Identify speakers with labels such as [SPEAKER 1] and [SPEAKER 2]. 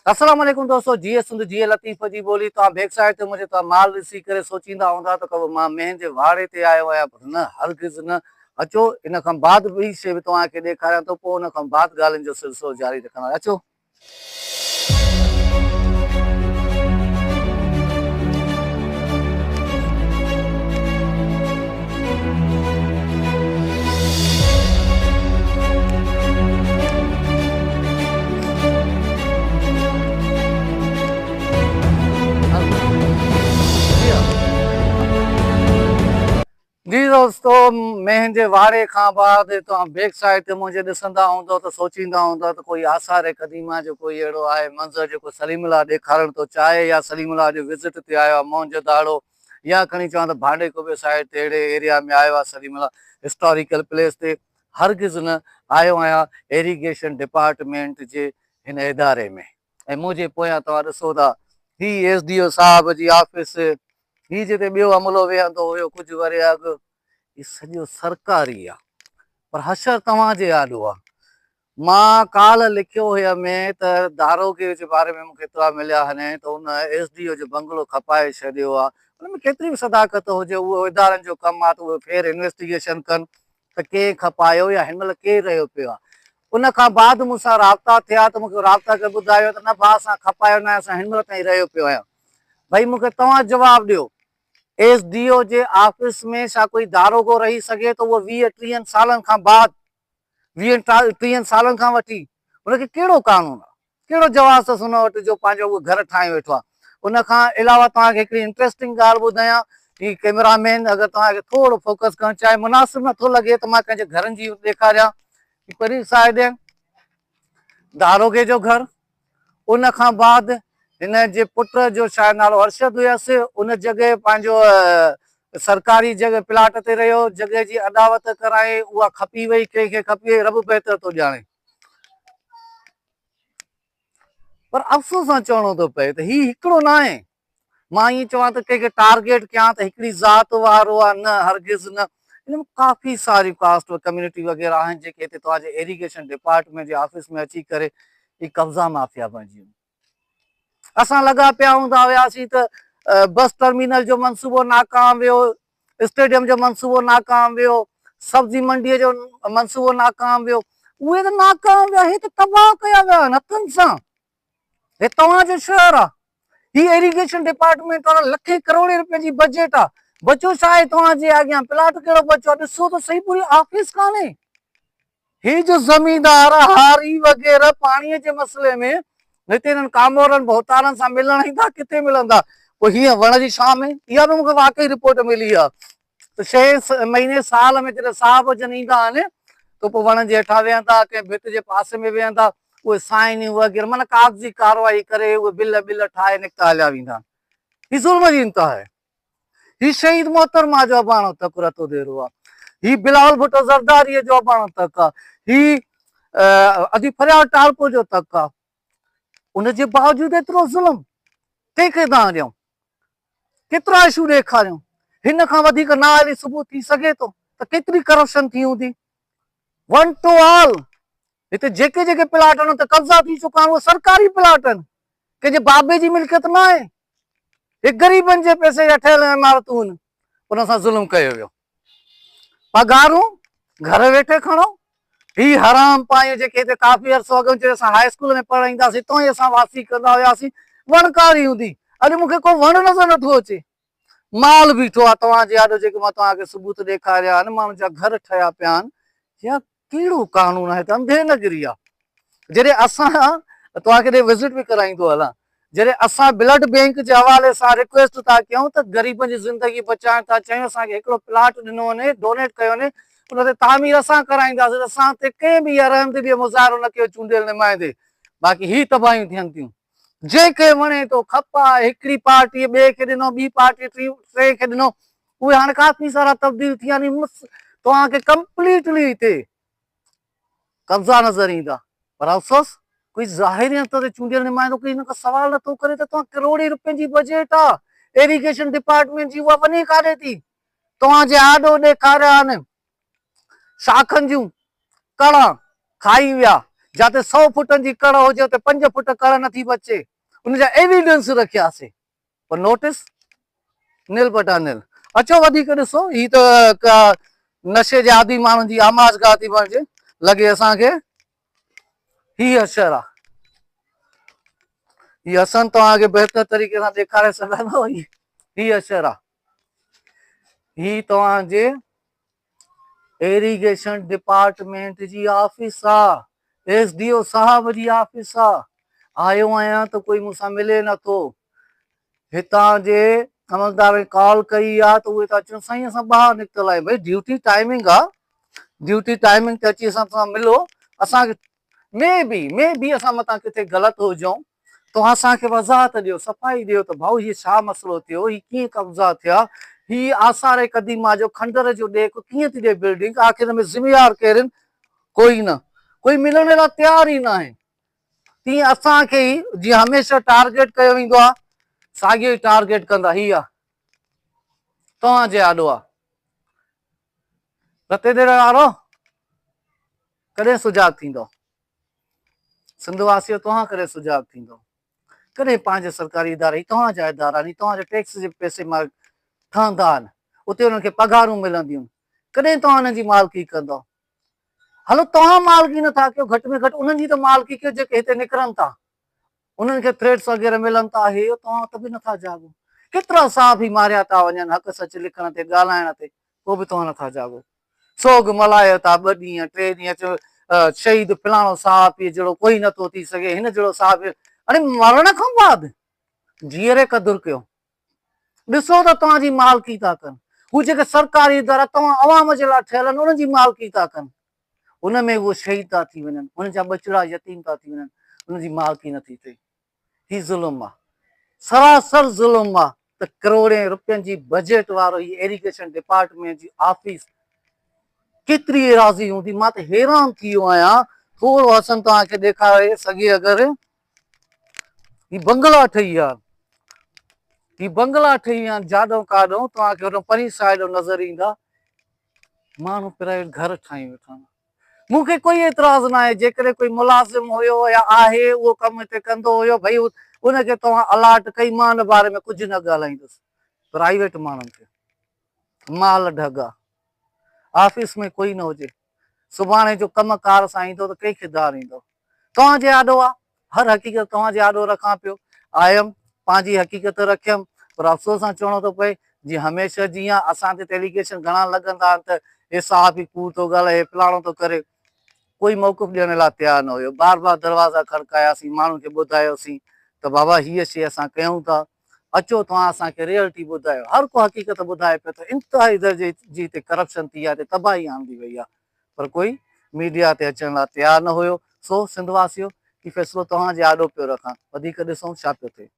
[SPEAKER 1] السلام عليڪم دوستو جيئي سنڌ جيئي لطيف جي ٻولي توهان بيڪ سائيڊ تي منهنجي توهان مال ڏسي ڪري سوچيندا هوندا ته ڪو مان مينهن جي واڙي تي آيو آهيان پر نه هرگز نه اچو ان کان بعد ٻي شي به توهان کي ڏيکاريان ٿو پوء ان کان بعد ڳالهين جو سلسلو جاري رکندا اچو. جي دوستو مينهن جي واڙي کان بعد توهان بيڪ سائيڊ تي منهنجي ڏسندا هوندو ته سوچيندا هوندا ته ڪوئي آثار قديمه جو ڪوئي اهڙو آهي منظر جيڪو سليم الله ڏيکارڻ ٿو چاهي يا سليم الله جو وزٽ تي آيو آهي موهن جو داڙو يا کڻي چوان ته ڀانڊي قبي سائيڊ تي اهڙي ايريا ۾ آيو آهي سليم الله هسٽاريڪل پليس تي هرگز نه آيو آهيان ايريگيشن ڊپارٽمينٽ جي هن اداري ۾ ۽ منهنجي پويان توهان ڏسو ٿا هي ايس ڊي او صاحب جي آفيس هي جتي ٻيو عملو ويهندو هيو ڪجهه ورهيه اڳ هي سڄو سرڪاري آ پر حشر توهان جي آڏو آ مان ڪالهه لکيو هيم ته داروغي جي باري ۾ مون کي اطلاع مليا هن ته ان ايس ڊي او جو بنگلو کپائي ڇڏيو آ ان ۾ ڪيتري به صداقت هجي اهو ادارن جو ڪم آ ته اهي ڦير انويسٽيگيشن ڪن ته ڪنهن کپايو يا هن مهل ڪير رهيو پيو آ ان کان بعد مون سان رابطا ٿيا ته مون کي رابطا ڪري ٻڌايو ته نه ڀاء اسان کپايو ناهي اسان هن مهل تائين رهيو پيو آهيان ڀئي مون کي توهان جواب ڏيو ايس ڊي او جي آفيس ۾ ڇا ڪوئي داروغو رهي سگهي ٿو اهو 20 ٽيهن سالن کان بعد ويهن ٽيهن سالن کان وٺي هن کي ڪهڙو قانون آ ڪهڙو جواز اٿس هن وٽ جو پنهنجو اهو گهر ٺاهي ويٺو آ ان کان علاوه توهان کي هڪڙي انٽريسٽنگ ڳالهه ٻڌايان هي ڪيمرا مين اگر توهان کي ٿورو فوڪس ڪرڻ چاهي مناسب نٿو لڳي ته مان ڪنهن جي گهرن جي ڏيکاريان هي پرين صاحب داروغي جو گهر ان کان بعد هن جي پٽ جو شايد نالو ارشد هيس ان جڳهه پنهنجو سرڪاري جڳهه پلاٽ تي رهيو جڳهه جي اڏاوت ڪرائي اها کپي وئي ڪنهن کي کپي وئي رب بهتر ٿو ڄاڻي پر افسوس سان چوڻو ٿو پئي ته هي هڪڙو ناهي مان ائين چوان ته ڪنهن کي ٽارگيٽ ڪيان ته هڪڙي ذات وارو آ نه هرگز نه ان ۾ ڪافي ساريون ڪاسٽ و ڪميونٽي وغيره آهن جيڪي هتي توهان جي ايريگيشن ڊپارٽمينٽ جي آفيس ۾ اچي ڪري هي قبضا مافيا بڻجي ويون اسان لڳا پيا هوندا هياسين ته بس ٽرمينل جو منصوبو ناڪام ويو اسٽيڊيم جو منصوبو ناڪام ويو سبزي منڊي جو منصوبو ناڪام ويو اهي ته ناڪام ويا هي ته تباهه ڪيا ويا آهن هٿن سان هي توهان جو شهر آ هي ايريگيشن ڊپارٽمينٽ وارا لکين ڪروڙين روپين جي بجيٽ آ بچو ڇا آهي توهان جي اڳيان پلاٽ ڪهڙو بچو آ ڏسو ته صحيح پوري آفيس ڪانهي هي جو زميندار هاري وغيره پاڻي جي مسئلي ۾ هتي هنن ڪامورن ڀوتارن سان ملڻ ايندا ڪٿي ملندا پوء هيئن وڻ جي ڇانو ۾ اها به مونکي واقعي رپورٽ ملي آ ته ڇهين مهيني سال ۾ جڏهن صاحب جن ايندا آهن ته پوء وڻن جي هيٺان ويهندا، ڪنهن ڀت جي پاسي ۾ ويهندا، اهي سائنيون وغيره معنيٰ ڪاغذي ڪارروائي ڪري اهي بل ٻل ٺاهي نڪتا هليا ويندا آهن. هي ظلم جي انتها آهي. هي شهيد محترمه جو اباڻو تڪ رتو ديرو آهي. هي بلاول ڀٽو زرداريء جو اباڻو تڪ آهي. هي ادي فرياد ٽالپر جو تڪ آهي. ان جي باوجود ايترو ظلم ڪنهن کي دانهن ڏيون؟ ڪيترا اشو ڏيکاريون؟ هن کان وڌيڪ نااهلي ثبوت ٿي سگهي ٿو ته ڪيتري ڪرپشن ٿي هوندي؟ ون ٽو آل هتي جيڪي جيڪي پلاٽ آهن اتي قبضا ٿي چڪا آهن اهي سرڪاري پلاٽ آهن ڪنهن جي بابي جي ملڪيت نه آهي هي غريبن جي پئسي جا ٺهيل عمارتون آهن ان سان ظلم ڪيو ويو پگهارون گهر ويٺي کڻو. هي حرام پايون جيڪي هتي ڪافي عرصو اڳ جڏهن اسان هاء اسڪول ۾ پڙهڻ اينداسين تون ئي اسان واسي ڪندا هياسين وڻڪاري هوندي اڄ مون کي ڪو وڻ نظر نٿو اچي مال بيٺو آهي توهان جي آڏو جيڪي مان توهان کي ثبوت ڏيکاريا آهن ماڻهن جا گهر ٺهيا پيا آهن يا ڪهڙو قانون آهي ته انڌي نگري آ جڏهن اسان توهان کي وزٽ به ڪرائيندو هلان جڏهن اسان بلڊ بينڪ جي حوالي سان رڪويسٽ ٿا ڪيون ته غريبن جي زندگي بچائڻ ٿا چاهيون اسان کي هڪڙو پلاٽ ڏنو وڃي ڊونيٽ ڪيو وڃي ان تي تعمير اسان ڪرائينداسين ته اسان تي ڪنهن به اها رحمدلي جو مظاهرو نه ڪيو چونڊيل نمائندي باقي هي تباهيون ٿين ٿيون جنهن کي وڻي ٿو کپائي هڪڙي پارٽي ٻئي کي ڏنو ٻي پارٽي ٽئين کي ڏنو اهي هاڻي ڪافي سارا تبديل ٿي ويا آهن توهان کي ڪمپليٽلي هتي قبضا نظر ايندا پر افسوس ڪوئي ظاهري طور تي چونڊيل نمائندو ڪوئي هن کان سوال نٿو ڪري ته توهان ڪروڙين روپين جي بجيٽ آ ايريگيشن ڊپارٽمينٽ جي اها وڃي ڪاڏي ٿي توهان جي آڏو ڏيکاريا آهن شاخن جون ڪڙا کائي ويا. جاتي سئو فٽن جي ڪڙ هجي اتي 5 فٽ ڪڙ نٿي بچي. ان جا ايويڊنس رکياسين پر نوٽس نل بٽا نل. اچو وڌيڪ ڏسو هي ته ڪا نشي جي عادي ماڻهن جي آماجگاهه ٿي بڻجي لڳي اسان کي. هي حشر آ. هي حسن توهان کي بهتر طريقي سان ڏيکاري سگهندو. هي حشر آ. هي توهان جي ايريگيشن ڊپارٽمينٽ جي آفيس آ. ايس ڊي او صاحب جي آفيس آ. آيو آهيان ته ڪوئي مون سان ملي نٿو. هتان جي عملدارن ڪال ڪئي آ ته اهي ٿا چون سائين اسان ٻاهر نڪتل آهيون. ڀئي ڊيوٽي ٽائمنگ آ، ڊيوٽي ٽائمنگ تي اچي اسان سان ملو. اسان کي مي بي مي بي اسان متان ڪٿي غلط هجون، توهان اسان کي وضاحت ڏيو، صفائي ڏيو ته ڀائو هي ڇا مسئلو ٿيو، هي ڪيئن قبضا ٿيا، هي آثار قديمه جو کنڊر جو ڏيک ڪيئن ٿي ڏي بلڊنگ، آخر ان ۾ ذميوار ڪير آهن؟ ڪوئي نه، ڪوئي ملڻ لاء تيار ئي ناهي. تيئن اسان کي ئي جيئن هميشه ٽارگيٽ ڪيو ويندو آهي، ساڳيو ئي ٽارگيٽ ڪندا. هي آ توهان جي آڏو آ رتي دير وارو، ڪڏهن سجاڳ ٿيندو؟ سنڌ واسيو توهان ڪڏهن سجاڳ ٿيندو؟ ڪڏهن پنهنجي سرڪاري ادارا، هي توهان جا ادارا آهن، هي توهان جي ٽيڪس جي پئسي مان ٺهندا آهن، اتي انهن کي پگهارون ملنديون، ڪڏهن توهان انهن جي مالڪي ڪندو؟ هلو توهان مالڪي نٿا ڪيو، گهٽ ۾ گهٽ انهن جي ته مالڪي ڪيو جيڪي هتي نڪرن ٿا، انهن کي ٿريٽس وغيره ملن ٿا، هي توهان ته به نٿا جاڳو. ڪيترا صحافي ماريا ٿا وڃن حق سچ لکڻ تي، ڳالهائڻ تي، پوء به توهان نٿا جاڳو. سوڳ ملهايو ٿا ٻه ڏينهن ٽي ڏينهن، چيو شهيد فلاڻو صحافي جهڙو ڪوئي نٿو ٿي سگهي، هن جهڙو صحافي، اڙي مرڻ کان بعد جيئري قدر ڪيو. ڏسو ته توهان جي مالڪي ٿا ڪن. هو جيڪي سرڪاري ادارا توهان عوام جي لاء ٺهيل آهن انهن جي مالڪي ٿا ڪن. ان ۾ اهي شهيد ٿا ٿي وڃن، انهن جا ٻچڙا يتيم ٿا ٿي وڃن، انهن جي مالڪي نٿي ٿئي. هي ظلم آ. سراسر ظلم آ ته ڪروڙين روپين جي بجيٽ وارو هي ايريگيشن ڊپارٽمينٽ جي آفيس ڪيتري ايراضي هوندي. مان ته حيران ٿي ويو آهيان. ٿورو حسن توهان کي ڏيکاري سگهي اگر. هي بنگلا ٺهي ويا آهن. هي بنگلا ٺهي ويا آهن جاڏو ڪاڏو توهان کي هوڏو پرين سائيڊ نظر ايندا. ماڻهو پرائيويٽ گهر ٺاهي ويٺا آهن. مون کي ڪوئي اعتراض ناهي جيڪڏهن ڪوئي ملازم هيو يا آهي اهو ڪم هتي ڪندو هيو ڀئي ان کي توهان الاٽ ڪئي مان ان باري ۾ ڪجهه نه ڳالهائيندس. پرائيويٽ ماڻهن کي مال ڍڳا آفيس ۾ ڪوئي نه هجي. سڀاڻي جو ڪم ڪار سان ايندو ته ڪنهن کي دار ايندو. توهان جي آڏو آ، هر حقيقت توهان جي آڏو رکان پيو. آيم، پنهنجي حقيقت رکيم، پر افسوس سان چوڻو ٿو پئي، جيئن هميشه جيان اسان تي ته ايليگيشن گهڻا لڳندا آهن ته هي صحافي ڪوڙ ٿو ڳالهائي، هي فلاڻو ٿو ڪري. ڪوئي موقف ڏيڻ لاء تيار نه هيو. بار بار دروازا کڙڪاياسين، ماڻهن کي ٻڌايوسين ته بابا هيء شيء اسان ڪيون ٿا، اچو توهان اسان کي ريئلٽي ٻڌايو. هر ڪو حقيقت ٻڌائي پيو ته انتهائي درجي جي هتي ڪرپشن ٿي آهي، هتي تباهي آندي وئي آهي. پر ڪوئي ميڊيا تي اچڻ لاء تيار نه هيو. سو سنڌ واسيو هي فيصلو توهان جي آڏو پيو رکان. وڌيڪ ڏسون ڇا پيو ٿئي.